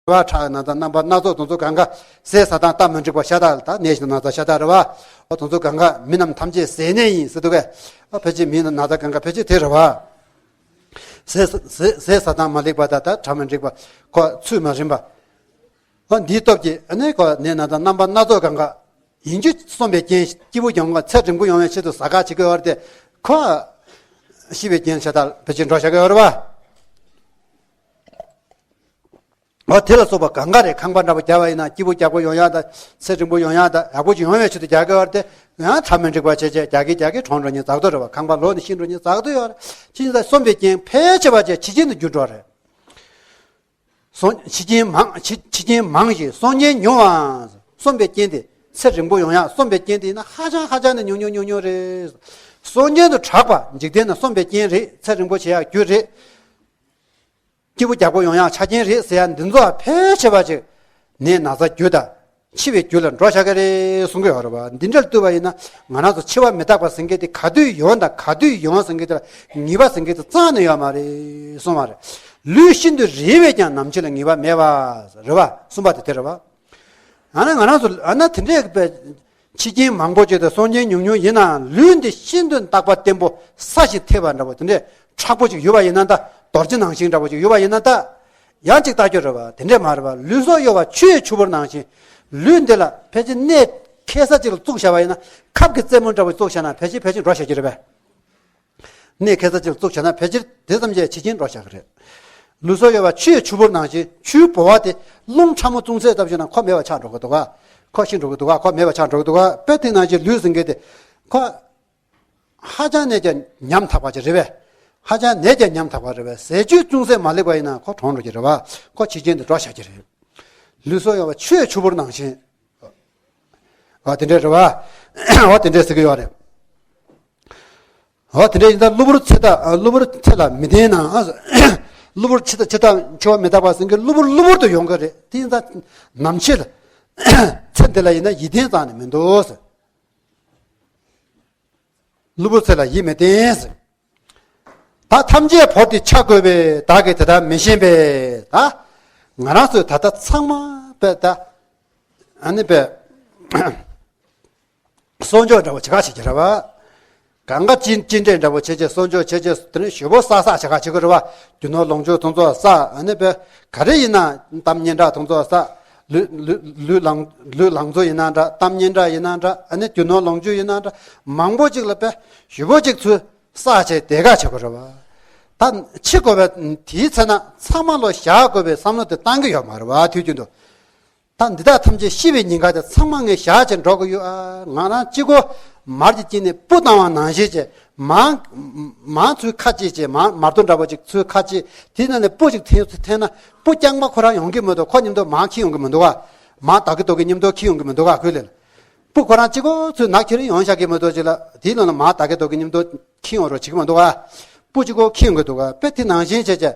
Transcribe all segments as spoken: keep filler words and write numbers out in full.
བ། ཁྲག་ན་ཚ་རྣམ་པ་སྣ་ཚོགས་དེ་ཚོ་གང་ག་ཟས་ཟ་སྟངས་སྟབས་མི་འགྲིག་པ་ཤ་སྟག་ལ་ད་ནད་ན་ཚ་ཤ་སྟག་རེད་བ། ཨོ་དེ་ཚོ་གང་ག་མི་རྣམས་ཐམས་ཅད་ཟས་ནད་ཡིན་ཟེར་འདུག་གས། ཨོ་ཕལ་ཆེར་མི་ན་ཚ་གང་ག་ཕལ་ཆེར་དེ་རེད་བ། ཟས་ཟས་ཟས་ཟ་སྟངས་མ་ལེགས་པ་དང་ད་ཁྲག་མི་འགྲིག་པ། ཁོ་ཚུད་མ་རན་པ། ཨོ་འདིའི་སྟོབས་ཀྱིས་ཨ་ནི་ཁོ་ནད་ན་ཚ་རྣམ་པ་སྣ་ཚོགས་གང་ག་ཡིན་རྒྱུ་གསོན་པའི་རྐྱེན། སྐྱིད་པོ་ཡོང་བ་ཚེ་རིང་པོ་ཡོང་བའི་ཆེད་དུ་ཟ་ཁ་བྱེད་ཀྱི་ཡོད་རེད་དེ། ཁོ་ཤི་བའི་རྐྱེན་ཤ་སྟག་ཕལ་ཆེར་འགྲོ་བཞག་གི་ཡོད་རེད་བ། འོ་དེ་ལ་སོགས་པ་གང་ག་རེད། ཁང་པ་འདྲ་པོ་རྒྱག་པ་ཡིན་ན་སྐྱིད་པོ་ཡག་པོ་ཡོང་ཡག་དང་ཚེ་རིང་པོ་ཡོང་ཡག་དང་ཡག་པོ་ཅིག་ཡོང་བའི་ཆེད་དུ་རྒྱག་གི་ཡོད་རེད་དེ། ཡང་ཁྲག་མི་འགྲིག་པ་བྱས་བྱས་རྒྱག་གི་རྒྱག་གི་གྲོངས་འགྲོ་མཁན་ཛག་སྡུག་རེད་བ། ཁང་པ་ལོག་ནས་ཤི་འགྲོ་མཁན་ཛག་སྡུག་ཡོད་རེད། ཅི་ཡིན་ཟེར་གསོན་པའི་རྐྱེན་ཕལ་ཆེ་བ་བྱས་འཆི་རྐྱེན་དུ་འགྱུར་འགྲོ་རེད། སོང་འཆི་རྐྱེན་མང་འཆི་འཆི་རྐྱེན་མང་ཞིང་གསོན་རྐྱེན་ཉུང་བའང་། གསོན་པའི་རྐྱེན་དེ་ཚེ་རིང་པོ་ཡོང་ཡག་གསོན་པའི་རྐྱེན་དེ་ཡིན་ན་ཧ་ཅང་ཧ་ཅང་ནས་ཉུང་ཉུང་ཉུང་ཉུང་རེད། གསོན་རྐྱེན་དུ་གྲགས་པ་འཇིག་རྟེན་ན་གསོན་པའི་རྐྱེན་རེད། ཚེ་རིང་པོ་བྱེད་ཡག་རྒྱུ་རེད། སྐྱིད་པོ་རྒྱག་པོ་ཡོང་ཡག་ཆ་རྐྱེན་རེད་ཟེར་ཡག་འདི་ཚོ་ཕལ་ཆེ་བ་ཅིག་ནད་ན་ཚ་རྒྱུ་དང་འཆི་བའི་རྒྱུ་ལ་འགྲོ་བཞག་གི་རེད་གསུང་གི་ཡོད་རེད་བ། འདི་འདྲར་བལྟས་པ་ཡིན་ན་ང་རང་ཚོ་འཆི་བ་མི་རྟག་པ་ཟེར་མཁན་དེ་ག་དུས་ཡོང་དང་ག་དུས་ཡོང་ཟེར་མཁན་དེ་ལ་ངེས་པ་ཟེར་མཁན་དེ་རྩ་ནས་ཡོད་མ་རེད་གསུང་བ་རེད། ལུས་ཤིན་ཏུ་རིད་པས་ཀྱང་ནམ་འཆི་ལ་ངེས་པ་མེད་པ་རེད་བ། གསུངས་པ་དེ་དེ་རེད་བ། ཨ་ན་ང་རང་ཚོ་ཨ་ན་དེ་འདྲའི་པའི་འཆི་རྐྱེན་མང་པོ་ཅིག་དང་གསོན་རྐྱེན་ཉུང་ཉུང་ཡིན་ནའང་ལུས་འདི་ཤིན་ཏུ་རྟག་པ་བརྟན་པོ་ས་ཞིག་ཐེབས་པ་འདྲ་པོ་དེ་འདྲའི་མཁྲེགས་པོ་ཅིག་ཡོད་པ་ཡིན་ན་ད། རྡོ་རྗེ་ནང་བཞིན་འདྲ་པོ་ཅིག་ཡོད་པ་ཡིན་ན་ད། ཡང་ཅིག་ལྟ་རྒྱུ་རེད་བ། དེ་འདྲས་མ་རེད་བ། ལུས་སྲོག་གཡོ་བ་ཆུ་ཡི་ཆུ་བུར་ནང་བཞིན། ལུས་འདི་ལ་ཕལ་ཆེར་གནས་ཁེ་ས་ཅིག་ལ་བཙུགས་བཞག་པ་ཡིན་ན་ཁབ་ཀྱི་རྩེ་མོ་འདྲ་པོ་བཙུགས་བཞག་ན་ཕལ་ཆེར་ཕལ་ཆེར་འགྲོ་བཞག་རྒྱུ་རེད་པས། གནས་ཁེ་ས་ཅིག་ལ་བཙུགས་བྱས་ན་ཕལ་ཆེར་དེ་ཙམ་གྱིས་འཆི་རྐྱེན་འགྲོ་བཞག་གི་རེད། ལུས་སྲོག་གཡོ་བ་ཆུ་ཡི་ཆུ་བུར་ནང་བཞིན། ཆུའི་ཕོ་བ་དེ་རླུང་ཕྲ་མོ་ཅུང་ཟད་ཙམ་ཞིག་ན་ཁོ་མེད་པ་ཆགས་འགྲོ་གི་འདུག་ག་ཁོ་ཤི་འགྲོ་གི་འདུག་ག་ཁོ་མེད་པ་ཆགས་འགྲོ་གི་འདུག་ག་དཔེ་དེ་ནང་བཞིན་ལུས་ཟེར་མཁན་དེ་ཁོ་ཧ་ཅང་ནས་ཀྱང་ཉམ་ཐག་པ་ཅིག་རེད་པས། ཧ་ཅང་ནས་ཀྱང་ཉམ་ཐག་པ་རེད་པས། ཟས་བཅུད་ཅུང་ཟད་མ་ལེགས་པ་ཡིན་ན་ཁོ་གྲོངས་འགྲོ་གི་རེད་བ། ཁོ་འཆི་རྐྱེན་དུ་འགྲོ་བཞག་གི་རེད། ལུས་སྲོག་གཡོ་བ་ཆུ་ཡི་ཆུ་བུར་ནང་བཞིན། འོ་དེ་འདྲས་རེད་བ། འོ་དེ་འདྲས་ཟེར་གི་ཡོད་རེད། འོ་དེ་འདྲས་ཡིན་ཙང་གློ་བུར་ཚེ་དང་གློ་བུར་ཚེ་ལ་མི་ལྡན་ན། གློ་བུར་ཚེ་དང་འཆི་བ་མི་རྟག་པ་ཟེར་མཁན་གློ་བུར་གློ་བུར་དུ་ཡོང་གི་རེད། དེ་ཡིན་ཙང་ནམ་འཆི་ལ་ཚེ་འདི་ལ་ཡིན་ན་ཡིད་བརྟན་རྩ་ནས་མི་འདུག་ཟེར། གློ་བུར་ཚེ་ལ་ཡིད་མི་བརྟན་ཟེར། ད་ཐམས་ཅད་བོར་ཏེ་འཆའ་དགོས་པས། བདག་གིས་དེ་ལྟར་མི་ཤེས་པས། ད་ང་རང་ཚོས་ད་ལྟ་ཚང་མ་པས་ད་ཨ་ནི་པས་གསོག་འཇོག་འདྲ་པོ་བྱེད་ག་བྱེད་ཀྱི་རེད་བ། གང་ག་ཅི་ཅི་འདྲས་འདྲ་པོ་བྱེད་བྱེད་གསོག་འཇོག་བྱེད་བྱེད་དེ་ནས་ཞེ་པོ་བསགས་བསགས་བྱེད་ག་བྱེད་ཀྱི་རེད་བ། རྒྱུ་ནོར་ལོངས་སྤྱོད་དེ་ཚོ་བསགས། ཨ་ནི་པས་ག་རེ་ཡིན་ན་གཏམ་སྙན་གྲགས་དེ་ཚོ་བསགས། ལུས་ལུས་ལུས་ལང་ལུས་ལང་ཚོ་ཡིན་ན་འདྲ། གཏམ་སྙན་གྲགས་ཡིན་ན་འདྲ། ཨ་ནི་རྒྱུ་ནོར་ལོངས་སྤྱོད་ཡིན་ན་འདྲ། མང་པོ་ཅིག་ལ་པས་ཞེ་པོ་ཅིག་ཚུར་བསགས་བྱས་བསྡད་ག་བྱེད་དགོས་རེད་བ། ད་འཆི་དགོས་པའི་དེའི་ཚེ་ན་ཚང་མ་ལོ་བཞག་དགོས་པའི་བསམ་བློ་དེ་བཏང་གི་ཡོད་མ་རེད་བ། དུས་རྒྱུན་དུ། ད་འདི་དག་ཐམས་ཅད་ཤི་བའི་ཉིན་ཁ་དེ་ཚང་མ་ངས་བཞག་བྱས་འགྲོ་གི་ཡོད་ཨ། ང་རང་གཅིག་པོ་མར་གྱི་དཀྱིལ་ནས་སྤུ་བཏང་བ་ནང་བཞིན་བྱས་མང་མང་ཚུར་ཁ་གཅིག་བྱས་མང་མར་དོ་འདྲ་པོ་ཅིག་ཚུར་ཁ་གཅིག་དེ་ནང་ནས་སྤུ་ཅིག་འཐེན་འཐེན་ན་སྤུ་རྐྱང་པ་ཁོ་རང་ཡོང་གི་མི་འདུག་ཁོ་མཉམ་དུ་མར་འཁྱེར་ཡོང་གི་མི་འདུག་ག་མར་ད་གི་དོ་གི་མཉམ་དུ་འཁྱེར་ཡོང་གི་མི་འདུག་ག་ཁོས་ལས་ལ། སྤུ་ཁོ་རང་གཅིག་པོ་ཚུར་ནག་ཁྱེར་ཡོང་བཞག་གི་མི་འདུག་ཅིག་ལ། དེའི་ནང་ལ་མར་ད་གི་དོ་གི་མཉམ་དུ་འཁྱེར་ཡོང་རོགས་བྱེད་ཀྱི་མི་འདུག་ག་སྤུ་གཅིག་པོ་འཁྱེར་ཡོང་གི་འདུག་ག་དཔེ་དེ་ནང་བཞིན་བྱས་བྱས།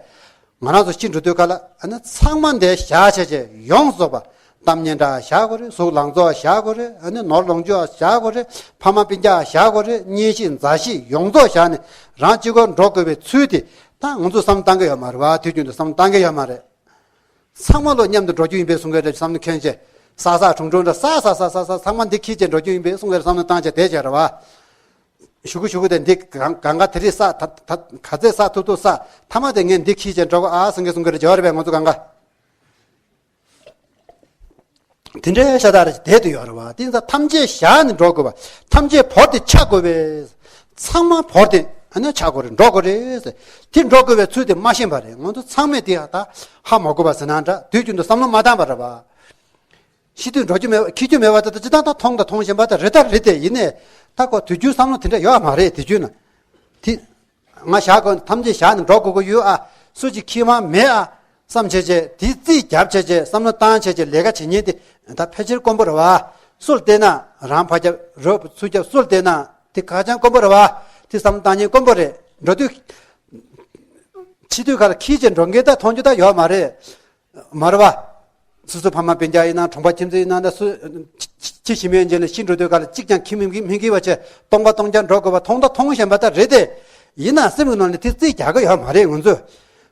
ང་རང་ཚོ་ཤི་འགྲོ་དུས་ག་ལ་ཨ་ནི་ཚང་མ་འདིར་བཞག་བྱས་བྱས་ཡོངས་རྫོགས་པ། གཏམ་སྙན་གྲགས་བཞག་དགོས་རེད། གཟུགས་ལང་ཚོ་བཞག་དགོས་རེད། ཨ་ནི་ནོར་ལོངས་སྤྱོད་བཞག་དགོས་རེད། ཕ་མ་སྤུན་ཀྱག་བཞག་དགོས་རེད། གཉེན་བཤེས་མཛའ་བཤེས་ཡོངས་རྫོགས་བཞག་ནས་རང་གཅིག་པོ་འགྲོ་དགོས་པའི་ཚུལ་དེ་ད་ང་ཚོས་བསམ་བློ་བཏང་གི་ཡོད་མ་རེད་བ། དུས་རྒྱུན་དུ་བསམ་བློ་བཏང་གི་ཡོད་མ་རེད། ཚང་མ་ལོ་མཉམ་དུ་འགྲོ་རྒྱུ་ཡིན་པའི་བསམ་གི་རེད། བསམ་བློ་འཁྱེར་བྱས་ས་ས་གྲོང་གྲོང་འདྲ་ས་ས་ས་ས་ཚང་མ་འདི་འཁྱེར་བྱས་འགྲོ་རྒྱུ་ཡིན་པའི་བསམ་གི་རེད། བསམ་བློ་བཏང་བྱས་བསྡད་བྱས་རེད་བ། ཞུ་གུ་ཞུ་གུ་དེ་འདི་གང་གང་ག་དེ་རིགས་ས་ད་ད་ག་ཚད་ས་ཐུབ་ཐུབ་ས་མཐའ་མ་དེ་ངས་འདི་འཁྱེར་བྱས་འགྲོ་གི་ཨ་ཟེར་གི་གསུང་གི་རེད། འཇོར་བས་ང་ཚོ་གང་ག་དེ་འདྲའི་ཤ་སྟག་རེ་བསྡད་དུ་ཡོད་རེད་བ། དེ་ཚོ་ཐམས་ཅད་བཞག་ནས་འགྲོ་དགོས་པ། ཐམས་ཅད་བོར་ཏེ་འཆའ་དགོས་པས། ཚང་མ་བོར་ཏེ་ཨ་ནི་འཆའ་དགོས་རེད། འགྲོ་དགོས་རེད། དེ་འགྲོ་དགོས་པའི་ཚུལ་དེ་མ་ཤེས་པ་རེད། ང་ཚོ་ཚང་མས་དེ་ད་ཧ་མ་གོ་བ་ཟེར་ན་འདྲ། དུས་རྒྱུན་དུ་བསམ་བློ་མ་བཏང་བ་རེད་བ། ཤི་དུས་འགྲོ་རྒྱུ་མེད་པ་འཁྱེར་རྒྱུ་མེད་པ་དེ་ད་ཅི་ད་ད་མཐོང་དང་མཐོང་བཞིན་པ་དེ་རེད་ད་རེད་དེ། ཡིན་ནས་ད་ཁོ་དུས་རྒྱུན་བསམ་བློ་དེ་འདྲ་ཡོད་མ་རེད། དུས་རྒྱུན་ན་དེ་ང་བཞག་དགོས། ཐམས་ཅད་བཞག་ནས་འགྲོ་དགོས་ཀྱི་ཡོད་ཨ། སུ་གཅིག་འཁྱེར་མ་མེད་ཨ་བསམ་བྱས་བྱས་དེ་རྩིས་རྒྱབ་བྱས་བྱས་བསམ་བློ་བཏང་བྱས་བྱས་ལས་ཀ་བྱེད་མཁན་དེ་ད་ཕལ་ཆེར་དཀོན་པོ་རེད་བ། སུ་ལ་བལྟས་ན་རང་ཕར་རྒྱབ་རོགས་ཚུར་རྒྱབ་སུ་ལ་བལྟས་ན་དེ་ཧ་ཅང་དཀོན་པོ་རེད་བ། དེ་བསམ་བློ་བཏང་མཁན་དཀོན་པོ་རེད། འགྲོ་དུས་ཤི་དུས་ག་ལ་འཁྱེར་བྱས་འགྲོ་མཁན་ད་མཐོང་རྒྱུ་ད་ཡོད་མ་རེད། མ་རེད་བ། སོ་སོ་ཕ་མ་སྤུན་ཀྱག་ཡིན་ན་གྲོང་པ་ཁྱིམ་མཚེས་ཡིན་ན་ད་སུ་ཅི་ཅི་ཞིམ་ཡོད་འཇལ་ནས་ཤི་འགྲོ་དུས་ག་ལ་གཅིག་ཀྱང་ཁྱིམ་མི་མི་དགེ་བ་བྱས་སྟོང་པ་སྟོང་རྐྱང་འགྲོ་དགོས་པ་མཐོང་ད་མཐོང་བཞིན་པ་ད་རེད་དེ། ཡིན་ན་སེམས་ཀྱི་ནང་ནས་དེ་རྩིས་རྒྱག་གི་ཡོད་མ་རེད། ང་ཚོས་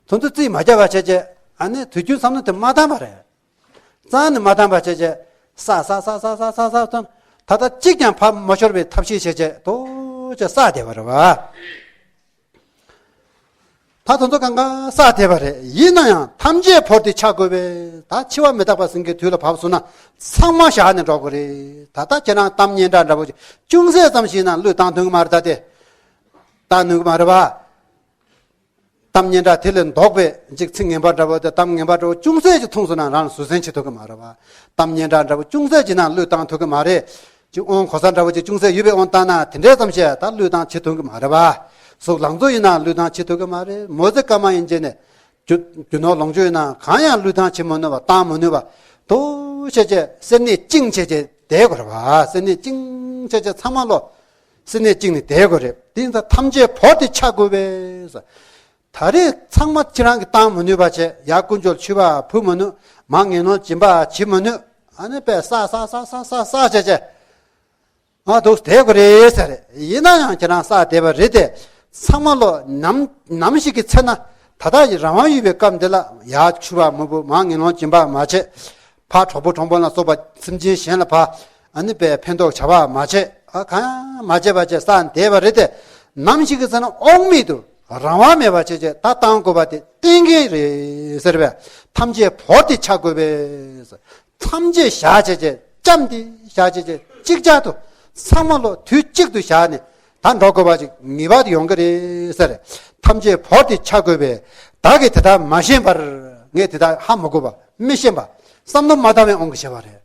དོན་དུ་རྩིས་མ་རྒྱག་པ་བྱས་བྱས་ཨ་ནི་དུས་རྒྱུན་བསམ་བློ་དེ་མ་བཏང་པ་རེད། རྩ་ནས་མ་བཏང་བ་བྱས་བྱས་བསགས་བསགས་བསགས་བསགས་བསགས་བསགས་བསགས་ད་ལྟ་གཅིག་ཀྱང་ཕར་མ་ཤོར་བའི་ཐབས་ཤེས་བྱས་བྱས་ཏོག་ཙམ་བསགས་བསྡད་པ་རེད་བ། ད་དེ་ཚོ་གང་ག་བསགས་བསྡད་པ་རེད། ཡིན་ན་ཡང་ཐམས་ཅད་བོར་ཏེ་ཆགས་དགོས་པས། ད་འཆི་བ་མི་རྟག་པ་ཟེར་མཁན་དུས་ལ་བབས་སོང་ན་ཚང་མ་བཞག་ནས་འགྲོ་དགོས་རེད། ད་ལྟ་ཁྱེད་རང་གཏམ་སྙན་གྲགས་འདྲ་པོ་ཅིག་ཅུང་ཟད་ཙམ་ཞིག་ན་བློས་བཏང་ཐུབ་ཀྱི་མ་རེད། ད་དེ་བཏང་ནུས་ཀྱི་མ་རེད་བ། གཏམ་སྙན་གྲགས་དེ་ལས་ལྡོག་པའི་ཅིག་ཚིག་ངན་པ་འདྲ་པོ་དེ་གཏམ་ངན་པ་འདྲ་པོ་ཅུང་ཟད་ཅིག་མཐོང་སོང་ན་རང་ལ་ཟུར་ཟན་བྱེད་ཐུབ་ཀྱི་མ་རེད་བ། གཏམ་སྙན་གྲགས་འདྲ་པོ་ཅུང་ཟད་ཅིག་ན་བློས་བཏང་ཐུབ་ཀྱི་མ་རེད། ཅིག་དབང་གོ་ས་འདྲ་པོ་ཅིག་ཅུང་ཟད་ཡོད་པའི་དབང་བཏང་ན་དེ་འདྲའི་ཙམ་ཞིག་ད་བློས་བཏང་བྱེད་ཐུབ་ཀྱི་མ་རེད་བ། གཟུགས་ལང་ཚོ་ཡིན་ན་བློས་བཏང་བྱེད་ཐུབ་ཀྱི་མ་རེད། མོ་ཙེ་སྐར་མ་ཡིན་བྱས་ནས་རྒྱུ་རྒྱུ་ནོར་ལོངས་སྤྱོད་ཡིན་ན་གང་ཡང་བློས་བཏང་བྱེད་མ་ནུས་པ་བཏང་མ་ནུས་པ་དོ་ཤེས་བྱས་སེར་སྣས་བཅིངས་བྱས་བྱས་བསྡད་དགོས་རེད་བ། སེར་སྣས་བཅིངས་བྱས་བྱས་ཚང་མ་བློ་སེར་སྣས་བཅིངས་ནས་བསྡད་དགོས་རེད། དེ་ཡིན་ཙང་ཐམས་ཅད་བོར་ཏེ་ཆགས་དགོས་པས། ད་རེས་ཚང་མ་ཁྱེད་རང་གིས་བཏང་མ་ནུས་པ་བྱས། ཡར་ཀུན་སྤྱོད་མཆོད་པ་ཕུལ་མ་ནུས། མར་ངན་སློང་སྦྱིན་པ་བྱེད་མ་ནུས། ཨ་ནི་པས་བསགས་བསགས་བསགས་བསགས་བསགས་བྱས་བྱས་ང་འདུག་བསྡད་དགོས་རེད་ཟེར། ཡིན་ན་ཡང་ཁྱེད་རང་བསགས་བསྡད་པ་རེད་དེ། ཚང་མ་ལོ་ནམ་ནམ་ཞིག་གི་ཚེ་ན་ད་ལྟ་ཡི་རང་དབང་ཡོད་པའི་སྐབས་འདི་ལ་ཡར་མཆོད་པ་མ་ཕུལ། མར་ངན་སློང་སྦྱིན་པ་མ་བྱས། ཕར་གྲོགས་པོ་གྲོགས་མོ་ལ་སོགས་པ་སེམས་ཅན་གཞན་ལ་ཕར་ཨ་ནི་པས་ཕན་ཐོགས་བྱ་བ་མ་བྱས། ཨ་གང་ཡང་མ་བྱས་པ་བྱས་བསགས་བསྡད་པ་རེད་དེ། ནམ་ཞིག་གི་ཚེ་ན་དབང་མེད་དུ་རང་དབང་མེད་པ་བྱས་བྱས་ད་བཏང་དགོས་པ་དེ་གཏན་འཁེལ་རེད་ཟེར་བས། ཐམས་ཅད་བོར་ཏེ་ཆགས་དགོས་པས། ཐམས་ཅད་བཞག་བྱས་བྱས་བཅོམ་སྟེ་བཞག་བྱས་བྱས་ཅིག་ཅར་དུ་ཚང་མ་ལོ་དུས་གཅིག་ཏུ་བཞག་ནས་ད་འགྲོ་དགོས་པ་ཅིག་ངེས་པར་དུ་ཡོང་གི་རེད་ཟེར། ཐམས་ཅད་བོར་ཏེ་ཆགས་དགོས་པས། བདག་གིས་དེ་ལྟར་མ་ཤེས་པར། ངས་དེ་ལྟར་ཧ་མ་གོ་བ་མི་ཤེས་པ་བསམ་བློ་མ་བཏང་བའི་དབང་གིས་བྱས་པ་རེད།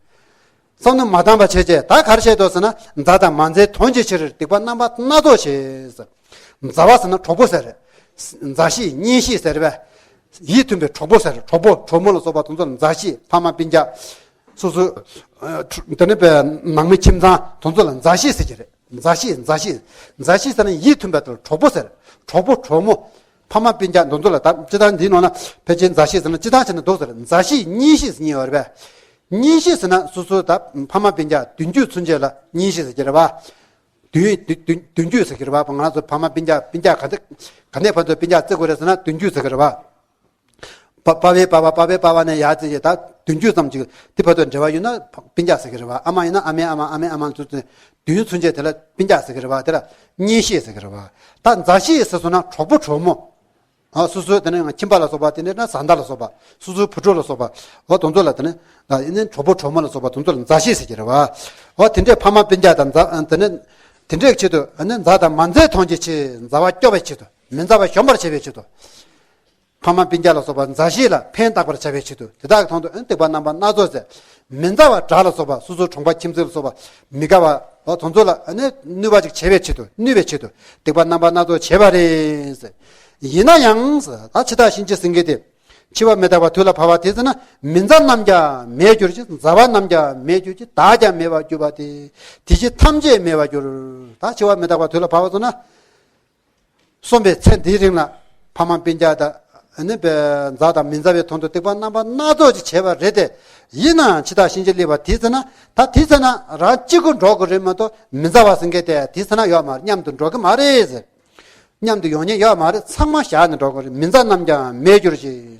བསམ་བློ་མ་བཏང་བ་བྱས་བྱས་ད་ག་རེ་བྱས་འདུག་ཟེར་ན་མཛའ་དང་མ་མཛའི་དོན་གྱི་ཕྱིར་སྡིག་པ་རྣམ་པ་སྣ་ཚོགས་བྱས། མཛའ་བ་ཟེར་ན་གྲོགས་པོ་ཟེར། མཛའ་བཤེས་གཉེན་བཤེས་ཟེར་བས། ཡིད་མཐུན་པའི་གྲོགས་པོ་ཟེར། གྲོགས་པོ་གྲོགས་མོ་ལ་སོགས་པ་དེ་ཚོ་ལ་མཛའ་བཤེས། ཕ་མ་སྤུན་ཀྱག་སོ་སོ། ཨ་དེ་ནས་པའི་ནང་མི་ཁྱིམ་ཚང་དེ་ཚོ་ལ་མཛའ་བཤེས་ཟེར་གྱི་རེད། མཛའ་བཤེས་མཛའ་བཤེས། མཛའ་བཤེས་ཟེར་ན་ཡིད་མཐུན་པའི་གྲོགས་པོ་ཟེར། གྲོགས་པོ་གྲོགས་མོ། ཕ་མ་སྤུན་ཀྱག་དེ་ཚོ་ལ་ད་སྤྱིར་བཏང་འདིའི་ནང་ན་ཕལ་ཆེར་མཛའ་བཤེས་ཟེར་ན་སྤྱིར་བཏང་བྱས་ན་འདུག་ཟེར། མཛའ་བཤེས་གཉེན་བཤེས་ཟེར་གཉིས་ཡོད་རེད་པས། གཉེན་བཤེས་ཟེར་ན་སོ་སོ་ད་ཕ་མ་སྤུན་ཀྱག་བདུན་ཅུ་ཚུན་ཆད་ལ་གཉེན་བཤེས་ཟེར་གྱི་རེད་པ། བདུན་བདུན་བདུན་བདུན་ཅུ་ཟེར་གྱི་རེད་པ། ང་རང་ཚོ་ཕ་མ་སྤུན་ཀྱག་སྤུན་ཀྱག་ག་འདྲ་ག་འདྲ་ཕན་ཚུན་སྤུན་ཀྱག་བརྩི་དགོས་རེད་ཟེར་ན་བདུན་ཅུ་ཟེར་གྱི་རེད་པ། པ་པ་བའི་པ་བ་པ་བའི་པ་བ་ནས་ཡར་བརྩིས་ཀྱི་ད་བདུན་ཅུ་ཙམ་ཅིག་དེ་བར་དུ་འབྲེལ་བ་ཡོད་ན་སྤུན་ཀྱག་ཟེར་གྱི་རེད་པ། ཨ་མ་ཡིན་ན་ཨ་མའི་ཨ་མ། ཨ་མའི་ཨ་མ་ཚོ་བདུན་ཚུན་ཆད་དེ་ལ་སྤུན་ཀྱག་ཟེར་གྱི་རེད་པ། དེ་ལ་གཉེན་བཤེས་ཟེར་གྱི་རེད་པ། ད་མཛའ་བཤེས་ཟེར་སོང་ན་གྲོགས་པོ་གྲོགས་མོ། ཨ་སོ་སོའི་དེ་ནས་ཁྱིམ་པ་ལ་སོགས་པ། དེ་ནས་ན་བཟའ་ཟླ་ལ་སོགས་པ། སོ་སོའི་བུ་ཕྲུག་ལ་སོགས་པ། འོ་དེ་ཚོ་ལ་དེ་ནས་ཨ་ནི་གྲོགས་པོ་གྲོགས་མོ་ལ་སོགས་པ་དེ་ཚོ་ལ་མཛའ་བཤེས་ཟེར་གྱི་རེད་པ། འོ་དེ་འདྲའི་ཕ་མ་སྤུན་ཀྱག་དང་མཛའ་དེ་ནས་དེ་འདྲའི་ཆེད་དུ་ཨ་ནི་མཛའ་དང་མ་མཛའི་དོན་གྱི་ཕྱིར། མཛའ་བ་སྐྱོབ་པའི་ཆེད་དུ། མི་མཛའ་བ་གཞོམ་པར་བྱེད་པའི་ཆེད་དུ། ཕ་མ་སྤུན་ཀྱག་ལ་སོགས་པ་མཛའ་བཤེས་ལ་ཕན་བཏགས་པར་བྱ་བའི་ཆེད་དུ། དེ་དག་གི་དོན་དུ་ཨ་ནི་སྡིག་པ་རྣམ་པ་སྣ་ཚོགས་ཟེར། མི་མཛའ་བ་དགྲ་ལ་སོགས་པ། སོ་སོའི་གྲོང་པ་ཁྱིམ་མཚེས་ལ་སོགས་པ་མི་དགའ་བ། འོ་དེ་ཚོ་ལ་ཨ་ནི་གནོད་པ་ཅིག་བྱེད་པའི་ཆེད་དུ། གནོད་པའི་ཆེད་དུ་སྡིག་པ་རྣམ་པ་སྣ་ཚོགས་བྱས་པ་རེད། ཡིན་ན་ཡང་ད་འཆི་བདག་གཤིན་རྗེ་ཟེར་མཁན་དེ། འཆི་བ་མི་རྟག་པ་དུས་ལ་བབ་པ་དེ་ཚེ་ན། མི་མཛའ་རྣམས་ཀྱང་མེད་གྱུར་ཅིག། མཛའ་བ་རྣམས་ཀྱང་མེད་གྱུར་ཅིག། བདག་ཀྱང་མེད་པར་གྱུར་པ་སྟེ། དེ་ཕྱིར་ཐམས་ཅད་མེད་པར་གྱུར། ད་འཆི་བ་མི་རྟག་པ་དུས་ལ་བབ་པ་སོང་ན། གསོན་པའི་ཚེ་འདིའི་རིང་ལ་ཕ་མ་སྤུན་ཀྱག་དང་ནི་མཛའ་དང་མི་མཛའ་བའི་དོན་དུ་སྡིག་པ་རྣམ་པ་སྣ་ཚོགས་ཅིག་བྱས་པ་རེད་དེ། ཡིན་ནའང་འཆི་བདག་གཤིན་རྗེ་སླེབས་པ་དེ་ཚེ་ན། ད་དེ་ཚེ་ན་རང་གཅིག་པུ་འགྲོ་དགོས་རེད་མ་གཏོགས་མི་མཛའ་བ་ཟེར་མཁན་དེ་དེ་ཚེ་ན་ཡོད་མ་རེད། མཉམ་དུ་འགྲོ་གི་མ་རེད་ཟེར། མཉམ་དུ་ཡོང་མཁན་ཡོད་མ་རེད། ཚང་མ་བཞག་ནས་འགྲོ་དགོས་རེད། མི་མཛའ་རྣམས་ཀྱང་མེད་གྱུར་ཅིག།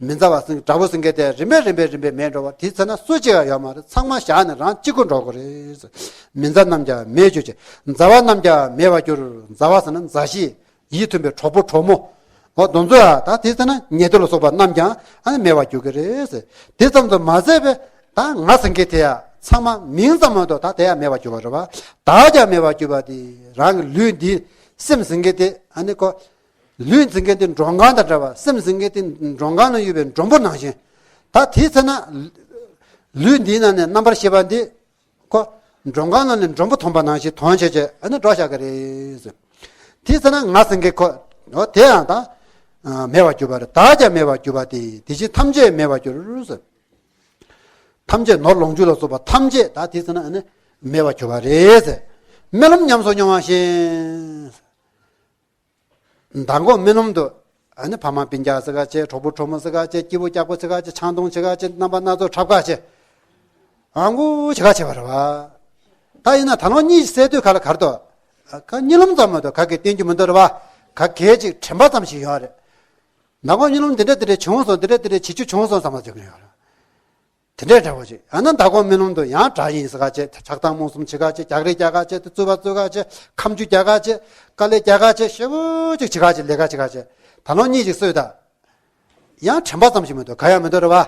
མི་མཛའ་བ་ཟེར་དགྲ་བོ་ཟེར་མཁན་དེ་རིམ་པས་རིམ་པས་རིམ་པས་མེད་འགྲོ་བ། དེ་ཚེ་ན་སུ་གཅིག་ཡང་ཡོད་མ་རེད། ཚང་མ་བཞག་ནས་རང་གཅིག་པུ་འགྲོ་དགོས་རེད། མི་མཛའ་རྣམས་ཀྱང་མེད་གྱུར་ཅིག། མཛའ་བ་རྣམས་ཀྱང་མེད་པར་གྱུར། མཛའ་བ་ཟེར་ན་མཛའ་བཤེས། ཡིད་མཐུན་པའི་གྲོགས་པོ་གྲོགས་མོ། འོ་དེ་ཚོ་ཡང་ད་དེ་ཚེ་ན་ཉེ་དུ་ལ་སོགས་པ་རྣམས་ཀྱང་ཨ་ནི་མེད་པར་གྱུར་གྱི་རེད་ཟེར། དེ་ཙམ་དུ་མ་ཟད་པའི་ད་ང་ཟེར་མཁན་དེ་ཡང་ཚང་མ་མིང་ཙམ་མ་གཏོགས་ད་དེ་ཡང་མེད་པར་གྱུར་པ་རེད་བ། བདག་ཀྱང་མེད་པར་གྱུར་པ་དེ། རང་གི་ལུས་འདི་སེམས་ཟེར་མཁན་དེ་ཨ་ནི་ཁོ། ལུས་འཛིན་མཁན་དེ་མགྲོན་ཁང་དང་འདྲ་བ། སེམས་འཛིན་མཁན་དེ་མགྲོན་ཁང་ན་ཡོད་པའི་མགྲོན་པོ་ནང་བཞིན། ད་དེའི་ཚེ་ན་ལུས་འདིའི་ནང་ནས་རྣམ་པར་ཤེས་པ་འདི་ཁོ་མགྲོན་ཁང་ནང་ནས་མགྲོན་པོ་མཐོང་པ་ནང་བཞིན་དོན་བྱེད་བྱེད་ཨ་ནི་འགྲོ་བཞག་གི་རེད། དེའི་ཚེ་ན་ང་ཟེར་མཁན་ཁོ་འོ་དེ་ཡང་ད་མེད་པར་གྱུར་པ་རེད། བདག་ཀྱང་མེད་པར་གྱུར་པ་སྟེ། དེ་ཕྱིར་ཐམས་ཅད་མེད་པར་གྱུར། ཐམས་ཅད་ནོར་ལོངས་སྤྱོད་ལ་སོགས་པ་ཐམས་ཅད་ད་དེའི་ཚེ་ན་ཨ་ནི་མེད་པར་གྱུར་པ་རེད། རྨི་ལམ་ཉམས་སུ་མྱོང་བ་བཞིན། མདང་དགོང་རྨི་ལམ་དུ་ཨ་ནི་ཕ་མ་སྤུན་ཀྱག་ཟེར་ག་བྱས། གྲོགས་པོ་གྲོགས་མོ་ཟེར་ག་བྱས། སྐྱིད་པོ་སྐྱག་པོ་ཟེར་ག་བྱས། ཆང་འཐུང་བྱེད་ག་བྱས། རྣམ་པ་སྣ་ཚོགས་འཁྲབ་ག་བྱས། ཨང་གུ་བྱེད་ག་བྱས་པ་རེད་བ། ད་ཡིན་ན་ད་ལོ་གཉིད་སད་དུས་ག་ལ་གར་དོ། ག་གཉིད་ལམ་ཙམ་མ་གཏོགས་ག་གེ་བསྟན་རྒྱུ་མི་འདུག་རེད་བ། ག་གེ་ཅིག་དྲན་པ་ཙམ་ཞིག་ཡོད་རེད། མདང་དགོང་གཉིད་ལམ་འདི་འདྲ་འདི་འདྲ་བྱུང་སོང་། འདི་འདྲ་འདི་འདྲ་བྱེད་རྒྱུ་བྱུང་སོང་བསམ་པ་ཅིག་ཡོད་རེད། དེ་འདྲའི་འདྲ་པོ་ཅིག་ཡང་ན་མདང་དགོང་རྨི་ལམ་དུ་ཡང་དགྲ་ཡིན་ཟེར་ཁ་བྱེད། ཆགས་སྡང་རྨོངས་གསུམ་བྱེད་ཁ་བྱེད། རྒྱག་རེས་རྒྱག་ཁ་བྱེད། རྩོད་པ་རྩོད་ཁ་བྱེད། ཁ་མཆུ་རྒྱག་ཁ་བྱེད། དཀའ་ལས་རྒྱག་ཁ་བྱེད། ཞེ་པོ་ཅིག་བྱེད་ཁ་བྱེད། ལས་ཀ་བྱེད་ཁ་བྱེད། ད་ལོ་གཉིས་ཅིག་གསོས་དང་། ཡང་དྲན་པ་ཙམ་ཞིག་མི་འདུག་ག་ཡང་མི་འདུག་རེད་བ།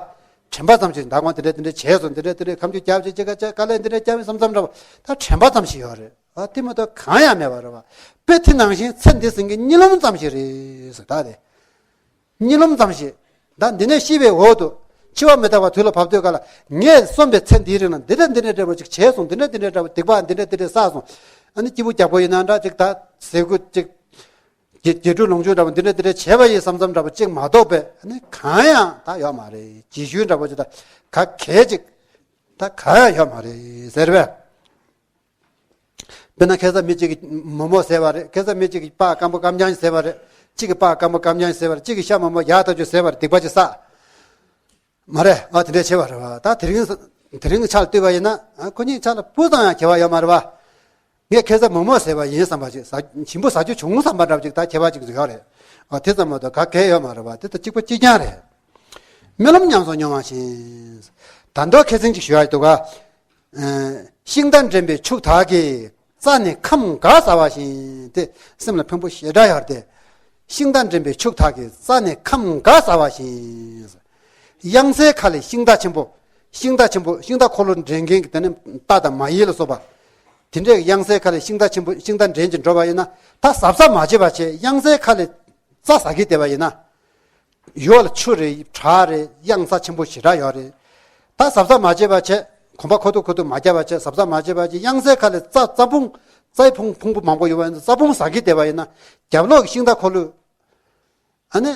དྲན་པ་ཙམ་ཞིག་མདང་དགོང་དེ་འདྲ་དེ་འདྲ་བྱས་སོང་། དེ་འདྲ་དེ་འདྲ་ཁ་མཆུ་རྒྱབ་བྱས་བྱེད་ཁ་བྱེད། དཀའ་ལས་འདི་འདྲ་རྒྱབ་ཡིན་བསམ་བསམ་འདྲ་པོ། ད་དྲན་པ་ཙམ་ཞིག་ཡོད་རེད། ཨ་དེ་མ་གཏོགས་གང་ཡང་མེད་པ་རེད་བ། དཔེ་དེ་ནང་བཞིན་ཚེ་འདི་ཟིན་གྱི་གཉིད་ལམ་ཙམ་ཞིག་རེད་ཟེར། ད་དེ་གཉིད་ལམ་ཙམ་ཞིག་ད་འདི་ནས་ཤི་བའི་འོག་ཏུ་འཆི་བ་མི་རྟག་པ་དུས་ལ་བབ་དུས་ག་ལ། ངས་གསོན་པའི་ཚེ་འདིའི་རིང་ལ་འདི་འདྲ་འདི་འདྲ་འདྲ་པོ་ཅིག་བྱས་སོང་། འདི་འདྲ་འདི་འདྲ་འདྲ་པོ་སྡིག་པ་འདི་འདྲ་འདི་འདྲ་བསགས་སོང་། ཨ་ནི་སྐྱིད་པོ་རྒྱག་པོ་ཡིན་ན་འདྲ་ཅིག་ད་ཟས་གོས་ཅིག་དགེ་དགེ་ཕྲུག་ལོངས་སྤྱོད་འདྲ་པོ་འདི་འདྲ་འདི་འདྲ་བྱས་པ་ཡིན་བསམ་བསམ་འདྲ་པོ་ཅིག་མ་གཏོགས་པའི་ཨ་ནི་གང་ཡང་ད་ཡོད་མ་རེད། རྗེས་ཤུལ་འདྲ་པོ་ཅིག་ད་ག་གལ་ཅིག་ད་གང་ཡང་ཡོད་མ་རེད་ཟེར་བས། དཔེར་ན་ཁ་སང་མི་གཅིག་གིས་མོག་མོག་བཟས་པ་རེད། ཁ་སང་མི་གཅིག་གིས་སྤགས་སྐམ་པོ་སྐམ་རྐྱང་བཟས་པ་རེད། གཅིག་གིས་སྤགས་སྐམ་པོ་སྐམ་རྐྱང་བཟས་པ་རེད། གཅིག་གིས་ཤ་མོག་མོག་ཡག་ཐག་ཆོད་བཟས་པ་རེད། སྡིག་པ་ཅིག་བསགས། མ་རེད། ཨ་དེ་འདྲ་བྱས་པ་རེད་བ། ད་དེ་རིང་དེ་རིང་གི་ཆ་ལ་ལྟོས་པ་ཡིན་ན། ཨ་ཁོ་གཉིས་ཆ་ལ་སྤུ་ཙམ་ཡང་ཁྱད་པར་ཡོད་མ་རེད་བ། ངས་ཁ་སང་མོག་མོག་བཟས་པ་ཡིན་བསམ་པ་ཅིག་ཟ་ཞིམ་པོ་ཟ་རྒྱུ་བྱུང་བསམ་པ་འདྲ་པོ་ཅིག་ད་ཁྱད་པར་ཅིག་ཡོད་རེད། ཨ་དེ་ཙམ་མ་གཏོགས་ག་གེ་ཡོད་མ་རེད་བ། དེ་ད་གཅིག་པ་གཅིག་རྐྱང་རེད། རྨི་ལམ་ཉམས་སུ་མྱོང་བ་བཞིན། ད་མདོ་ཁ་སང་ཅིག་ཞུ་ཡ་འདུག་ག་ཤིང་རྟ་འདྲེན་པའི་ཕྱུགས་དག་གིས། རྩྭ་ནས་ཁམ་ག་ཟ་བ་བཞིན་ཏེ། སེམས་ལ་ཕན་པོ་ཞེ་དྲག་ཡོད་རེད་དེ། ཤིང་རྟ་འདྲེན་པའི་ཕྱུགས་དག་གིས། རྩྭ་ནས་ཁམ་ག་ཟ་བ་བཞིན། གཡང་སའི་ཁ་ལས་ཤིང་རྟ་ཆེན་པོ། ཤིང་རྟ་ཆེན་པོ་ཤིང་རྟ་འཁོར་ལོ་འདྲེན་མཁན་གྱི་དེ་ནི་རྟ་དང་མ་ཡི་ལ་སོགས་པ། དེ་འདྲའི་གཡང་སའི་ཁ་ལས་ཤིང་རྟ་ཆེན་པོ་ཤིང་རྟ་འདྲེན་གྱིན་འགྲོ་བ་ཡིན་ན། ད་གཟབ་གཟབ་མ་བྱས་པ་བྱས། གཡང་སའི་ཁ་ལས་རྩྭ་ཟ་གི་བསྡད་པ་ཡིན་ན། ཡོད་ལ་ཆུ་རེད། བྲག་རེད། གཡང་ས་ཆེན་པོ་ཞེ་དྲག་ཡོད་རེད། ད་གཟབ་གཟབ་མ་བྱས་པ་བྱས། གོམ་པ་ཁོ་ཐུག་ཁོ་ཐུག་མ་རྒྱབ་པ་བྱས། གཟབ་གཟབ་མ་བྱས་པ་བྱས། གཡང་སའི་ཁ་ལས་རྩྭ་རྩྭ་ཕུང་། རྩྭའི་ཕུང་ཕུང་པོ་མང་པོ་ཡོད་པ་ཡིན་ན། རྩྭ་ཕུང་ཟ་གི་བསྡད་པ་ཡིན་ན། རྒྱབ་ལོགས་ཀྱི་ཤིང་རྟ་འཁོར་ལོས་ཨ་ནི་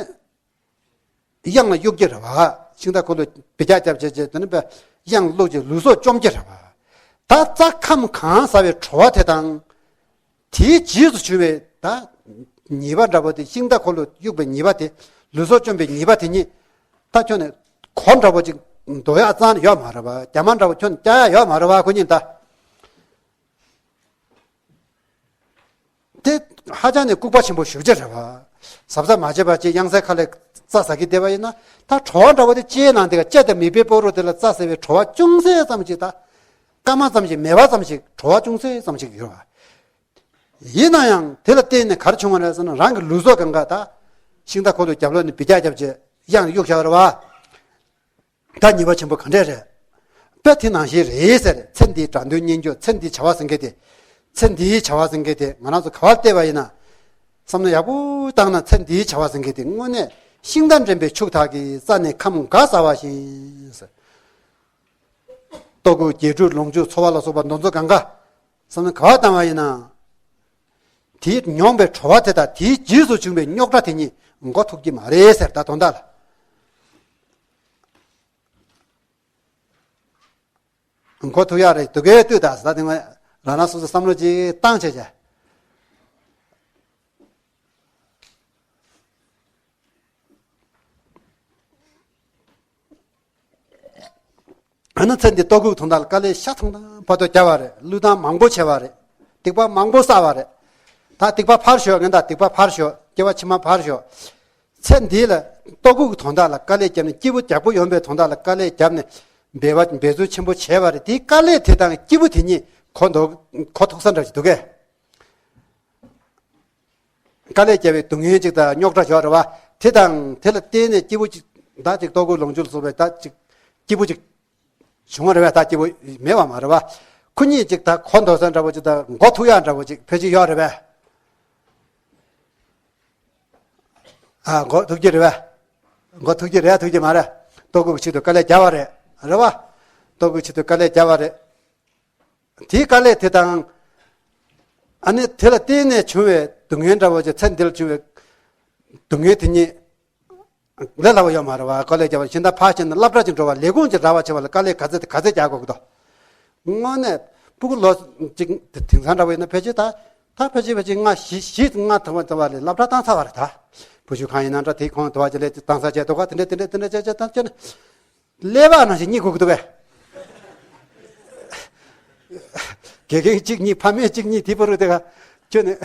གཡང་ལ་གཡུག་གི་རེད་བ། ཤིང་རྟ་འཁོར་ལོས་འབུད་རྒྱག་རྒྱབ་བྱས་བྱས། དེ་ནི་པས་གཡང་བླུགས་བྱས་ལུས་སྲོག་བཅོམ་གྱི་རེད་བ། ད་རྩྭ་ཁམ་གང་ཟ་བའི་བྲོ་བ་དེ་དང་། དེའི་རྗེས་སུ་བྱུང་བའི་ད་ཉེས་པ་འདྲ་པོ་དེ། ཤིང་རྟ་འཁོར་ལོ་གཡུག་པའི་ཉེས་པ་དེ། ལུས་སྲོག་བཅོམ་པའི་ཉེས་པ་དེ་གཉིས། ད་ཁྱོན་ནས་གོ་འདྲ་པོ་ཅིག་འདོགས་ཡག་རྩ་ནས་ཡོད་མ་རེད་བ། རྒྱ་མ་འདྲ་པོ་ཁྱོན་ནས་བཀྱག་ཡག་ཡོད་མ་རེད་བ། ཁོ་གཉིས་ད། དེ་ཧ་ཅང་ནས་ལྐུགས་པ་ཆེན་པོ་ཞེ་པོ་ཅིག་རེད་བ། གཟབ་གཟབ་མ་བྱས་པ་བྱས། གཡང་སའི་ཁ་ལས་རྩྭ་ཟ་གི་བསྡད་པ་ཡིན་ན། ད་བྲོ་བ་འདྲ་པོ་དེ་ལྕེའི་ནང་དེ་ག་ལྕེ་དང་མིད་པའི་སྤོ་རོ་དེ་ལ་རྩྭ་ཟ་བའི་བྲོ་བ་ཅུང་ཟད་ཙམ་ཅིག་ད། སྐར་མ་ཙམ་ཞིག་མེ་བ་ཙམ་ཞིག་བྲོ་བ་ཅུང་ཟད་ཙམ་ཞིག་ཡོད་པ། ཡིན་ན་ཡང་དེ་ལ་བརྟེན་ནས་ག་རེ་བྱུང་བ་རེད་ཟེར་ན། རང་གི་ལུས་སྲོག་གང་ག་ད་ཤིང་རྟ་འཁོར་ལོའི་རྒྱབ་ལོགས་ནས་འབུད་རྒྱག་རྒྱབ་བྱས་གཡང་གཡུགས་བཞག་པ་རེད་བ། ད་ཉེས་པ་ཆེན་པོ་ག་འདྲས་རེད། དཔེ་དེ་ནང་བཞིན་རེད་ཟེར། ཚེ་འདིའི་དགྲ་འདུལ་གཉེན་སྐྱོང་། ཚེ་འདིའི་བྱ་བ་ཟེར་མཁན་དེ། ཚེ་འདིའི་བྱ་བ་ཟེར་མཁན་དེ་ང་རང་ཚོ་ག་པར་བལྟས་པ་ཡིན་ན། བསམ་བློ་ཡག་པོ་བཏང་ན། ཚེ་འདིའི་བྱ་བ་ཟེར་མཁན་དེ་དངོས་གནས་ཤིང་རྟ་འདྲེན་པའི་ཕྱུགས་དག་གིས། རྩྭ་ནས་ཁམ་ག་ཟ་བ་བཞིན་ཟེར། ལྟོ་གོས་རྒྱན་སྤྲུལ་ལོངས་སྤྱོད་འཚོ་བ་ལ་སོགས་པ་འདི་ཚོ་གང་ག་བསམ་བློ་ག་པར་བཏང་བ་ཡིན་ན། དེའི་མྱོང་བའི་བྲོ་བ་དེ་དང་དེའི་རྗེས་སུ་བྱུང་བའི་རྙོག་དྲ་དེ་གཉིས་མགོ་ཐུག་གི་མ་རེད་ཟེར། ད་དོན་དག་ལ་མགོ་ཐུག་ཡག་རེད་འདུག་གས། ལྟོས་དང་ཟེར། ད་དེ་ང་རང་རང་སོ་སོ་བསམ་བློ་ཅིག་བཏང་བྱས་བྱས། ཨ་ནི་ཚེ་འདི་ལྟོ་གོས་དོན་དག་ལ་དཀའ་ལས་ཤ་ཚ་ཐང་ཐང་བར་དུ་བརྒྱབ་པ་རེད། བློས་བཏང་མང་པོ་བྱས་པ་རེད། སྡིག་པ་མང་པོ་བསགས་པ་རེད། ད་སྡིག་པ་ཕར་ཞོག་ངན་དང་སྡིག་པ་ཕར་ཞོག་སྐྱེ་བ་ཕྱི་མ་ཕར་ཞོག་ཚེ་འདི་ལ་ལྟོ་གོས་ཀྱི་དོན་དག་ལ་དཀའ་ལས་བརྒྱབ་ནས། སྐྱིད་པོ་རྒྱག་པོ་ཡོང་བའི་དོན་དག་ལ་དཀའ་ལས་བརྒྱབ་ནས། འབད་པ་འབད་རྩོལ་ཆེན་པོ་བྱས་པ་རེད། དེའི་དཀའ་ལས་དེ་དང་སྐྱིད་པོ་དེ་གཉིས་གོ་འདུག་གོ་ཐུག་ས་འདྲ་ཞིག་འདུག་གས། དཀའ་ལས་བརྒྱབ་པའི་སྡུག་བསྔལ་ཅིག་དང་རྙོག་དྲ་ཞིག་ཡོད་རེད་བ། དེ་དང་དེ་ལ་བརྟེན་ནས་སྐྱིད་པོ་ཅིག་ད་ཅིག་ལྟོ་གོས་ལོངས་སྤྱོད་ལ་སོགས་པའི་ད་ཅིག་སྐྱིད་པོ་ཅིག་བྱུང་བ་རེད་བས། ད་སྐྱིད་པོ་མེད་པ་མ་རེད་བ། ཁོ་གཉིས་ཅིག་ད་གོ་འདུག་ས་འདྲ་པོ་ཅིག་དང་མགོ་ཐུག་ཡག་འདྲ་པོ་ཅིག་ཕལ་ཆེར་ཡོད་རེད་བས། ཨ་མགོ་ཐུག་གི་རེད་བས། མགོ་ཐུག་གི་རེད། ཐུག་གི་མ་རེད། ལྟོ་གོས་ཀྱི་ཆེད་དུ་དཀའ་ལས་བརྒྱབ་པ་རེད། རེད་བ། ལྟོ་གོས་ཀྱི་ཆེད་དུ་དཀའ་ལས་བརྒྱབ་པ་རེད། དེའི་དཀའ་ལས་དེ་དང་། ཨ་ནི་དེ་ལ་བརྟེན་ནས་བྱུང་བའི་སྡུག་བསྔལ་འདྲ་པོ་ཅིག་ཚེ་འདི་ལ་བྱུང་བའི་སྡུག་བསྔལ་དེ་ཉིད་ལས་སླ་པོ་ཡོད་མ་རེད་བ། དཀའ་ལས་བརྒྱབ་པ་གཞན་དག་ཕར་ཕྱིན་ན་སློབ་གྲྭ་ཅིག་འགྲོ་བ། ལས་ཁུངས་ཅིག་རག་པ་བྱེད་པ་ལ་དཀའ་ལས་ག་ཚད་ག་ཚད་རྒྱག་དགོས་ཀྱི་འདུག་དངོས་གནས་སྤུ་གུ་ལོ་གཅིག་དེང་སང་འདྲ་པོ་ཡིན་ན་ཕལ་ཆེར་ད་ད་ཕལ་ཆེར་ཕལ་ཆེར་ལྔ་བཞི་བཞི་ལྔ་ཐམ་པ་ཐམ་པ་ལ་སློབ་གྲྭ་བཏང་ཚར་བ་རེད། ད་བུ་ཆུང་གང་ཡིན་ན་འདྲ། དེའི་ཁོང་དུ་བ་ཅིག་ལས་བཏང་ས་བྱས་འདུག་ག་དེ་འདྲ་དེ་འདྲ་དེ་འདྲ་བྱས་བྱས་བཏང་བྱས་ནས། ཀླད་པ་ནང་བཞིན་གཉིད་ཁུག་འདུག་གས། དགེ་རྒན་གཅིག་གཉིས་ཕ་མེས་གཅིག་གཉིས་དེ་བར་དུ་དེ་ག་ཁྱོད་ནི།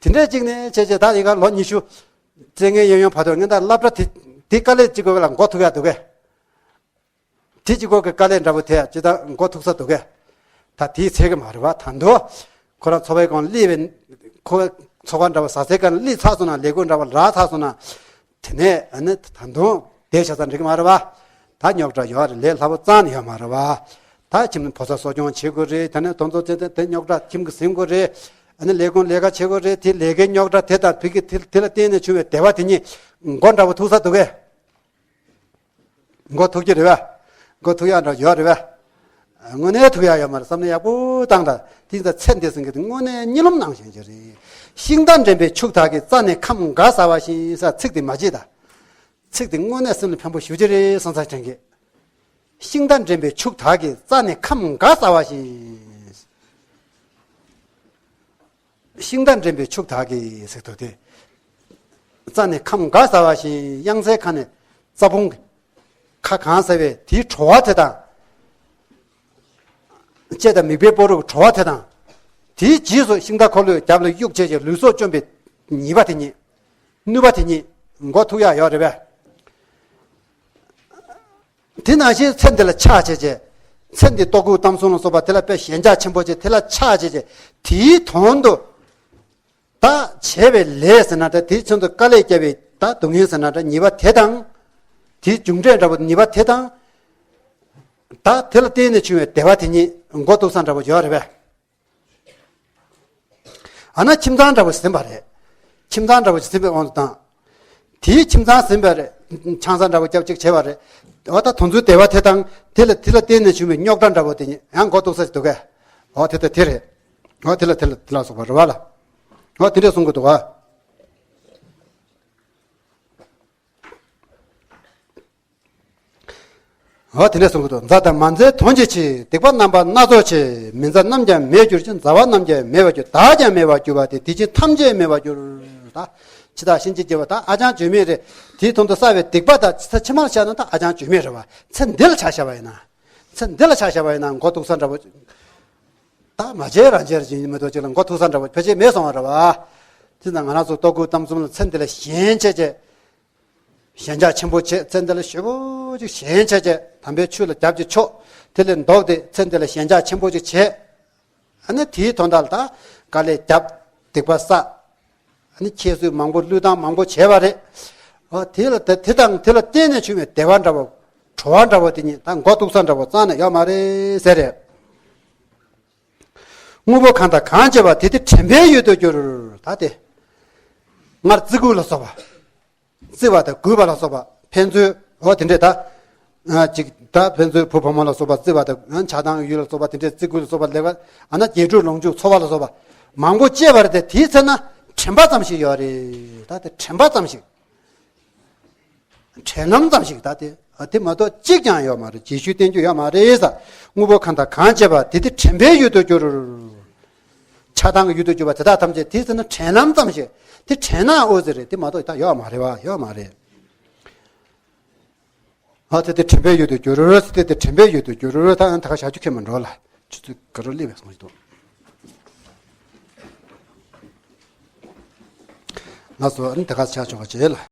དེ་འདྲས་གཅིག་ནས་བྱས་བྱས་ད་ཡི་ག་ལོ་ཉི་ཤུ་རྩེ་ལྔའི་གཡས་གཡོན་བར་དུ་ངས་ད་སློབ་གྲྭ་དེ་དེ་དཀའ་ལས་གཅིག་པོ་ལ་མགོ་ཐུག་ཡག་འདུག་གས། དེ་གཅིག་པོ་གི་དཀའ་ལས་འདྲ་པོ་དེ་ཅི་ད་མགོ་ཐུག་ས་འདུག་གས། ད་དེའི་ཚད་གི་མ་རེད་བ། ད་དུང་ཁོ་རང་འཚོ་བའི་སྒང་སླེབས་པའི་ཁོ་འཚོ་བ་འདྲ་པོ་ཟ་སའི་སྒང་སླེབས་ཚར་སོང་ན། ལས་ཁུངས་འདྲ་པོ་རག་ཚར་སོང་ན། དེ་ནས་ཨ་ནི་ད་དུང་བསྡད་བཞག་ས་འགྲིག་གི་མ་རེད་བ། ད་རྙོག་དྲ་ཡོད་རེད། ལས་སླ་པོ་རྩ་ནས་ཡོད་མ་རེད་བ། ད་ཁྱིམ་ཕོ་གསར་གསོ་སྐྱོང་བྱེད་དགོས་རེད། དེ་ནས་དེ་ཚོ་དེ་དེ་དེ་རྙོག་དྲ་ཁྱིམ་གྱི་ཟིན་དགོས་རེད། ཨ་ནི་ལས་ཁུངས་ལས་ཀ་བྱེད་དགོས་རེད། དེ་ལས་ཀའི་རྙོག་དྲ་དེ་དང་ཕ་གི་དེ་དེ་ལ་བརྟེན་ནས་བྱུང་བའི་བདེ་བ་དེ་གཉིས་མགོ་འདྲ་པོ་ཐུག་ས་འདུག་གས། མགོ་ཐུག་གི་རེད་པས། མགོ་ཐུག་ཡག་འདྲ་ཡོད་རེད་པས། དངོས་གནས་ཐུག་ཡག་ཡོད་མ་རེད། བསམ་བློ་ཡག་པོ་བཏང་དང་། དེ་ཚོ་ཚེ་འདི་ཟིན་གི་དེ་དངོས་གནས་གཉིད་ལམ་ནང་བཞིན་གྱི་རེད། ཤིང་རྟ་འདྲེན་པའི་ཕྱུག་དག་གིས། རྩྭ་ནི་ཁམས་དགའ་ཟ་བ་བཞིན་ཟེར་ཚིག་དེ་མ་བརྗེད་ད། ཚིག་དེ་དངོས་གནས་སེམས་ལ་ཕན་པོ་ཞེ་པོ་ཅིག་རེད་བསམ་ས་དྲན་གི། ཤིང་རྟ་འདྲེན་པའི་ཕྱུག་དག་གིས། རྩྭ་ནི་ཁམས་དགའ་ཟ་བ་བཞིན། ཤིང་རྟ་འདྲེན་པའི་ཕྱུག་དག་གིས་ཟེར་འདུག་སྟེ། རྩྭ་ནི་ཁམས་དགའ་ཟ་བ་བཞིན། གཡང་རྩེའི་ཁ་ནས་རྩྭ་ཕུང་གི་ཁ་གང་ཟ་བའི་དེའི་བྲོ་བ་དེ་དང་། ལྕེ་དང་མིད་པའི་སྤོ་རོ་གི་བྲོ་བ་དེ་དང་། དེའི་རྗེས་སུ་ཤིང་རྟ་འཁོར་ལོའི་རྒྱབ་ལ་གཡུག་བྱས་ཀྱི་ལུས་སྲོག་བཅོམ་པའི་ཉེས་པ་དེ་ཉིད། གནོད་པ་དེ་ཉིད་མགོ་ཐུག་ཡག་ཡོད་རེད་པས། དེ་ནང་བཞིན་ཚེ་འདི་ལ་ཆགས་བྱས་བྱས། ཚེ་འདི་ལྟོ་གོས་གཏམ་གསུམ་ལ་སོགས་པ་དེ་ལ་དཔེ་ཞེན་ཆགས་ཆེན་པོ་བྱས། དེ་ལ་ཆགས་བྱས་བྱས། དེའི་དོན་དུ་ད་བྱས་པའི་ལས་ཟེར་ན་འདྲ། དེའི་ཚུན་དུ་དཀའ་ལས་བརྒྱབ་པའི་ད་སྡུག་བསྔལ་ཟེར་ན་འདྲ། ཉེས་པ་དེ་དང་། དེའི་མཇུག་འབྲས་འདྲ་པོ་ཉེས་པ་དེ་དང་། ད་དེ་ལ་བརྟེན་ནས་བྱུང་བའི་བདེ་བ་དེ་ཉིད་མགོ་ཐུག་ས་འདྲ་པོ་ཡོད་རེད་པས། ཨ་ན་ཁྱིམ་ཚང་འདྲ་པོ་ཟིན་པ་རེད། ཁྱིམ་ཚང་འདྲ་པོ་ཟིན་པའི་དབང་དུ་བཏང་། དེའི་ཁྱིམ་ཚང་ཟིན་པ་རེད། ཆང་ས་འདྲ་པོ་སྐྱབས་གཅིག་བྱས་པ་རེད། འོ་ད་དེ་ཚོའི་བདེ་བ་དེ་དང་། དེ་ལ་དེ་ལ་བརྟེན་ནས་བྱུང་བའི་རྙོག་དྲ་འདྲ་པོ་དེ་ཉིད་ཡང་མགོ་ཐུག་ས་ཞིག་འདུག་གས། འོ་དེ་ལྟ་དེ་རེད། འོ་དེ་ལ་དེ་ལ་དེ་ལ་སོགས་པ་རེད་བ་ལ། འོ་དེ་འདྲས་གསུང་གི་འདུག་བ། འོ་དེ་འདྲས་གསུང་གི་འདུག་མཛའ་དང་མ་མཛའི་དོན་གྱི་ཕྱིར། སྡིག་པ་རྣམ་པ་སྣ་ཚོགས་ཆེ། མི་མཛའ་རྣམས་ཀྱང་མེད་གྱུར་ཅིང་། མཛའ་བ་རྣམས་ཀྱང་མེད་པར་གྱུར། བདག་ཀྱང་མེད་པར་གྱུར་པ་སྟེ། དེ་ཕྱིར་ཐམས་ཅད་མེད་པར་གྱུར། ད་འཆི་བདག་གཤིན་རྗེ་རྒྱལ་པོ་ད་ཨ་ཅང་བཅོས་མིན་རེད། དེའི་དོན་དུ་བསགས་པའི་སྡིག་པ་དང་ཚེ་ཕྱི་མར་བཤད་ན་ད་ཨ་ཅང་བཅོས་མིན་རེད་བ། ཚེ་འདི་ལ་ཆ་བཞག་པ་ཡིན་ན། ཚེ་འདི་ལ་ཆ་བཞག་པ་ཡིན་ན་མགོ་ཐུག་ས་འདྲ་པོ། ད་མ་བྱས་རང་བྱས་རེད་ཅིག་མི་ཐུབ་ཅིག་ལ་མགོ་ཐུག་ས་འདྲ་པོ་ཕལ་ཆེར་མེད་སོང་བ་རེད་བ། དེ་ན་ང་རང་ཚོ་ལྟོ་གོས་གཏམ་གསུམ་ལ་ཚེ་འདི་ལ་ཞེན་བྱས་བྱས། ཞེན་ཆགས་ཆེན་པོ་བྱས། ཚེ་འདི་ལ་ཞེ་པོ་ཅིག་ཞེན་བྱས་བྱས། དམ་པའི་ཆོས་ལ་རྒྱབ་ཀྱི་ཕྱོགས་དེ་ལས་ལྡོག་སྟེ་ཚེ་འདི་ལ་ཞེན་ཆགས་ཆེན་པོ་ཅིག་བྱས། ཨ་ནི་དེའི་དོན་དག་ལ་ད་དཀའ་ལས་བརྒྱབ། སྡིག་པ་བསགས། ཨ་ནི་ཁྱད་གསོད་མང་པོ་བློས་བཏང་མང་པོ་བྱས་པ་རེད། ཨ་དེ་ལ་དེ་དེ་དང་དེ་ལ་བརྟེན་ནས་བྱུང་བའི་བདེ་བ་འདྲ་བ། བྲོ་བ་འདྲ་བ་དེ་ཉིད་ད་མགོ་ཐུག་ས་འདྲ་བ་རྩ་ནས་ཡོད་མ་རེད་ཟེར་རེད། དངོས་པོ་གང་དང་གང་སྤྱད་པ། དེ་དེ་དྲན་པའི་ཡུལ་དུ་གྱུར། ད་དེ་སྔར་བརྩི་བཀུར་ལ་སོགས་པ། བརྩི་བ་དང་གུས་པ་ལ་སོགས་པ་ཕན་ཚུན་འོ་དེ་འདྲས་ད། ཨ་ཅིག་ད་ཕན་ཚུན་བུ་བུ་མོ་ལ་སོགས་པ་བརྩི་བ་དང་ཆགས་སྡང་ཡུལ་ལ་སོགས་པ་དེ་འདྲས་བརྩི་བཀུར་ལ་སོགས་པ་ལེགས་པ། ཨ་ན་དགེ་ཕྲུག་ལོངས་སྤྱོད་འཚོ་བ་ལ་སོགས་པ་མང་པོ་སྤྱད་པ་རེད་དེ། དེའི་ཚེ་ན་དྲན་པ་ཙམ་ཞིག་ཡོད་རེད། ད་དེ་དྲན་པ་ཙམ་ཞིག་དྲན་ལམ་ཙམ་ཞིག་ད་དེ་ཨ་དེ་མ་གཏོགས་གཅིག་ཀྱང་ཡོད་མ་རེད། རྗེས་ཤུལ་བསྟན་རྒྱུ་ཡོད་མ་རེད་ཟེར། དངོས་པོ་གང་དང་གང་སྤྱད་པ། དེ་དེ་དྲན་པའི་ཡུལ་དུ་གྱུར། ཆགས་སྡང་གི་ཡུལ་དུ་གྱུར་པ་དེ་དག་ཐམས་ཅད་དེ་ཚེ་ན་དྲན་ལམ་ཙམ་ཞིག་དེ་དྲན་ན་འོ་ཟེར་རེད། དེ་མ་གཏོགས་ད་ཡོད་མ་རེད་བ། ཡོད་མ་རེད། ཨ་དེ་དེ་དྲན་པའི་ཡུལ་དུ་གྱུར། དེ་དེ་དྲན་པའི་ཡུལ་དུ་གྱུར། ད་ད་ག་བྱ་རྒྱུ་ཁྱོན་མ་འགྲོ་ལ། ཆུ་ཚོད་ག་རུ་སླེབས་པའི་སོང་ཞིག་འདུག་ང་ཚོ་ཨ་ནི་ད་ག་ཆ་ཆོག་ག་བྱེད་ལ།